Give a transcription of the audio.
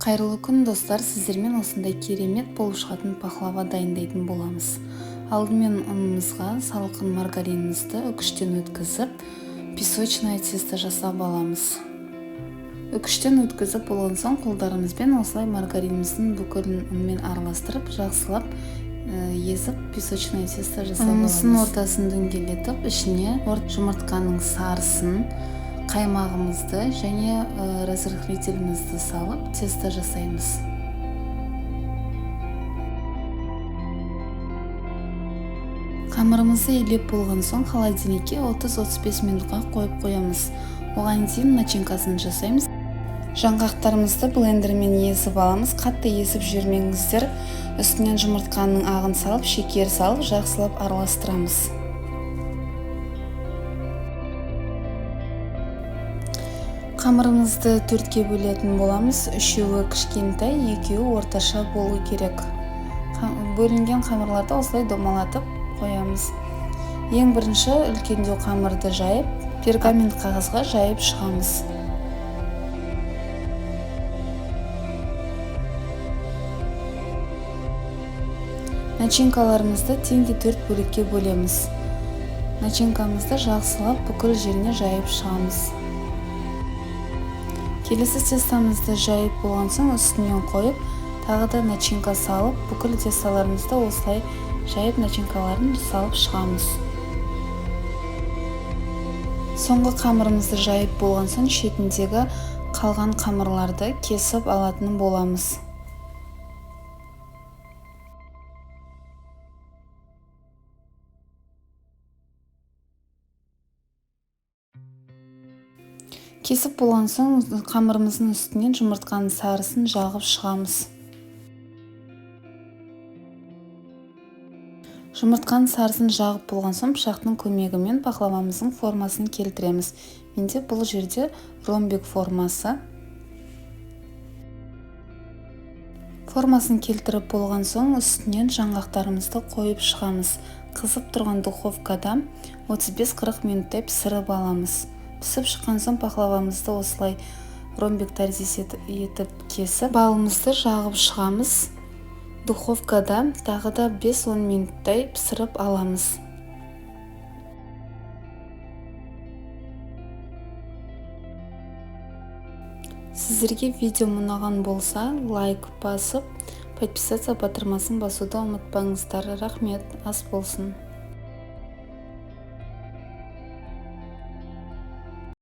Қайырлы күн, достар! Сіздермен осындай керемет болып шығатын пахлава дайындайтын боламыз. Алдымен ұнымызға салқын маргаринімізді үкіштен өткізіп, песочное тесто жасап аламыз. Үкіштен өткізіп болған соң, қолдарымызбен осылай маргариніміздің бүкілін ұнмен араластырып, жақсылап езіп, песочное тесто жасап аламыз. Ұнымыздың ортасын дөңгелетіп, ішіне жұмыртқаның сарысын, қаймағымызды және разрыхлителімізді салып, тесто жасаймыз. Қамырымызды илеп болған соң, холодильникке 30-35 минутқа қойып қоямыз. Оған дейін начинкасын жасаймыз. Жаңғақтарымызды блендермен езіп аламыз. Қатты езіп жібермеңіздер. Үстінен жұмыртқаның ағын салып, шекер салып, жақсылап араластырамыз. Қамырымызды төртке бөлетін боламыз. Үшеуі кішкентай, екеуі орташа болу керек. Бөлінген қамырларды осылай домалатып қоямыз. Ең бірінші үлкендеу қамырды жайып, пергамент қағазға жайып шығамыз. Начинкаларымызды теңдей төрт бөлікке бөлеміз. Начинкамызды жақсылап бүкіл жеріне жайып шығамыз. Келесі тестомызды жайып болған соң, үстінен қойып, тағы да начинка салып, бүкіл тестоларымызды осылай жайып, начинкаларын салып шығамыз. Соңғы қамырымызды жайып болған соң, шетіндегі қалған қамырларды кесіп алатын боламыз. Кесіп болған соң, қамырымыздың үстінен жұмыртқаның сарысын жағып шығамыз. Жұмыртқаның сарысын жағып болған соң, пышақтың көмегімен пахлавамыздың формасын келтіреміз. Менде бұл жерде ромбик формасы. Формасын келтіріп болған соң, үстінен жаңғақтарымызды қойып шығамыз. Қызып тұрған духовкада 35-40 минуттай пісіріп аламыз. Пісіп шыққан соң, пахлавамызды осылай ромбик тәріздес етіп кесіп, балымызды жағып шығамыз. Духовкада тағы да 5-10 минуттай пісіріп аламыз. Сіздерге видео ұнаған болса, лайк басып, подписаться батырмасын басуды ұмытпаңыздар. Рахмет, ас болсын!